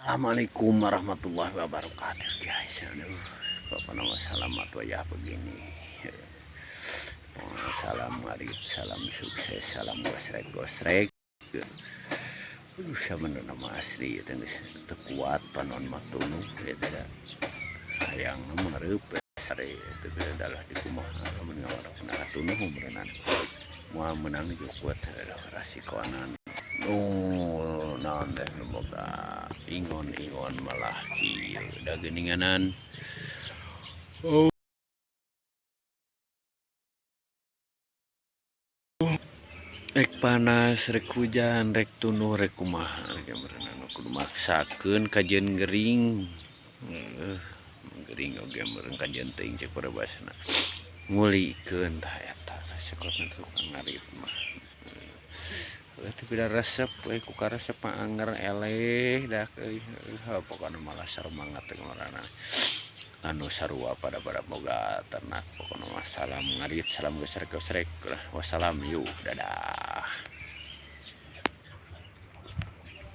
Assalamualaikum warahmatullahi wabarakatuh, guys. Aduh, pokoknya selamat wayah begini. Pokoknya salam ngarit, salam sukses, salam gosrek gosrek. Aduh, sebenarnya nama asli itu geus teu kuat panon mah tunduh gitu da. Hayang mah sare itu adalah di kumaha lamun ngawarokna tunduh meureunan. Moal meunang juga kuat rasikonan. Oh, naon teh nu boga ingon-ingon malah kieu da geuninganan. Oh. Rek panas, rek hujan, rek tunduh, rek kumaha ge meureunana kudu maksakeun kajeun gering. Heuh, gering oge meureun kajeun teuing cek paribasana. Ngulikeun tah eta rasikona tukang ngarit mah. Heuh, teu pida resep we ku karesep mah anger eleh dak euy. Heuh, pokona mah semangat teh ngaranna. Anu sarua pada pada boga ternak, pokona mah salam ngarit, salam gosrek-gosrek lah. Wassalam, yuk, dadah.